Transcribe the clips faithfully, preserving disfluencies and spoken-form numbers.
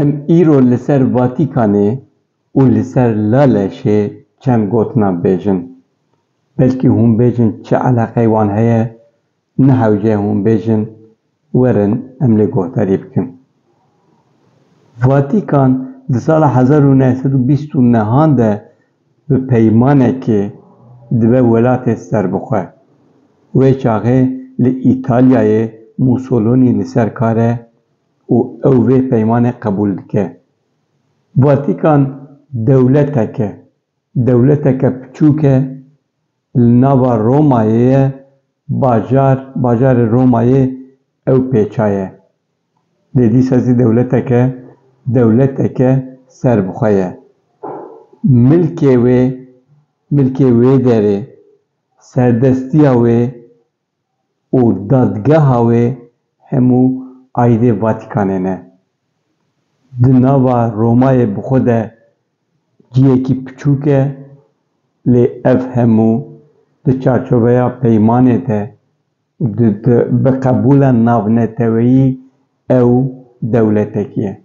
Em îro li ser Vatikanê û li ser Laleşê çend gotina bêjin. Belkî hûn bêjin çi eleqey wan heye, ne hewce hûn bêjin, werin em lê guhdarî bikin. Vatikan di sala hezar û neh sed û bîst û nehan de bi peymanekê dibe welatê serbixwe. Wê çaxê li Îtalyayê Mussolini li ser kar e û ew vê peymanê qebûl dike. Vatikan dewletek e. Dewleteke piçûk e, li nava Romayê ye, bajar, bajarê Romayê ew pêça ye. Lê dîsa zî dewleteke, dewleteke serbixwe ye. Milkê wê, milkê wê derê, serdestiya wê û dadgeha wê hemû aîdê Vatikanê ne. Di nava Romayê bi xwe de cihekî piçûk e, lê ev hemû di çarçoveya peymanê de di, di, bi qebûla navneteweyî ew dewletekî ye.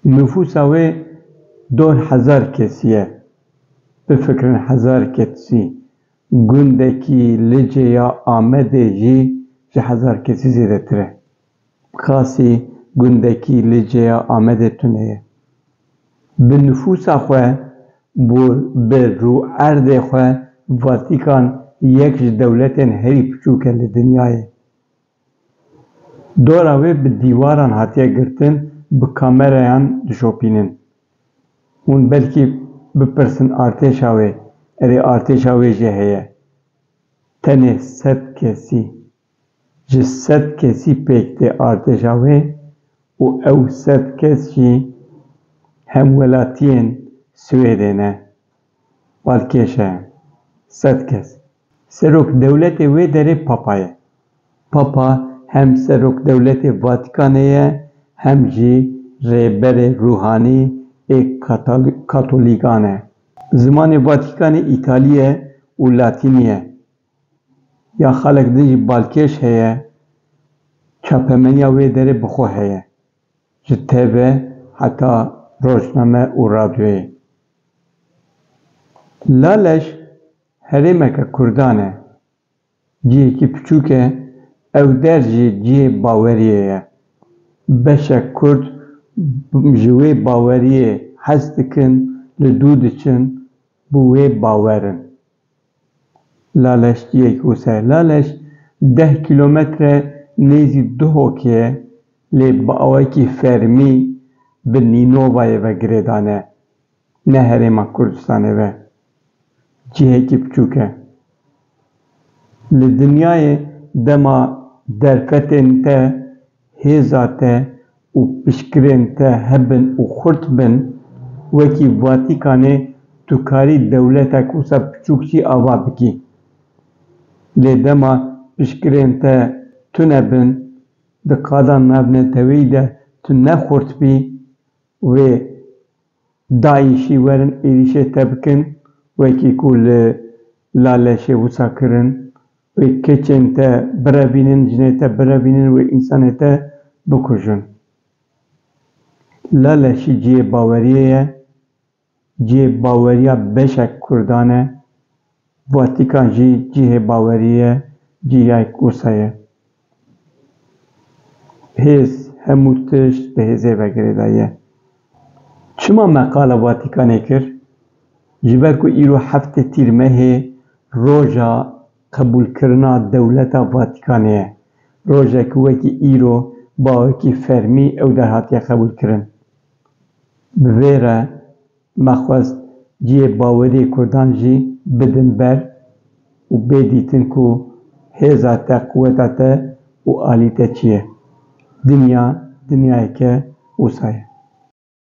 Nifûsa wê dor hezar kesî ye. Bifikirin hezar kesî. Gundekî Licê ya Amedê jî ji hezar kesî zêdetir e. Qasî gundekî Licê ya Amedê tune ye. Bi nifûsa xwe, bi, bi rûerdê xwe Vatikan yek ji dewletên herî piçûk e li dinyayê. Dora wê bi dîwaran hatiye girtin, bi kamerayan dişopînin. Hûn belkî bipirsin artêşa wê, erê artêşa wê jî heye. Tenê sed kesî, ji sed kesî pêk tê artêşa wê û ew sed kes jî hemwelatiyên Swêdê ne. Balkêş e. Sed kes. Serok dewletê wê derê Papa ye. Papa hem serok dewletê Vatikanê ye, hem jî rêberê ruhanî ê katal-, Katolîkan e. Zimanê Vatikanê Îtalî ye û Latînî ye. Ya xalek din jî balkêş heye, çapemeniya wê derê bi xwe heye. Ji T V heta rojname û radyoyê. Laleş herêmeke Kurdan e. Cihekî piçûk e, ew der jî cihê baweriyê ye. Beşek Kurd ji wê baweriyê hez dikin, li dû diçin, bi wê bawer in. Laleş cihekî wisa ye. Laleş deh kîlometre nêzî Duhokê ye, lê bi awekî fermî bi Nînovayê ve girêdane, ne Herêma Kurdistanê ve. Cihekî piçûk e. Li dinyayê dema derfetên te, hêza te û piştgirên te hebin û xurt bin, wekî Vatikanê tu karî dewletek wisa piçûk jî ava bikî. Lê dema piştgirên te tune bin, di qada navneteweyî de tu ne xurt bî, wê DAIŞî werin êrîşê te bikin, wekî ku li Laleşê wisa kirin, wê keçên te birevînin, jinê te birevînin, wê însanê te bikujin. Laleşî cihê baweriyê ye, cihê baweriya beşek Kurdan e, Vatikan jî cihê baweriyê ye, cihayek wisa ye. Hêz, hemû tişt bi hêzê ve girêdaye. Çima me qala Vatikanê kir? Ji ber ku îro heftê Tîrmehê roja qebûlkirina dewleta Vatikanê ye. Rojek wekî îro bi awekî fermî ew derhatiye qebûlkirin. Bi vê re me xwest cihê baweriyê Kurdan jî bidin ber û bê dîtin ku hêza te, quweta te û alî te çi ye. Dinya, dinyayeke wisa ye.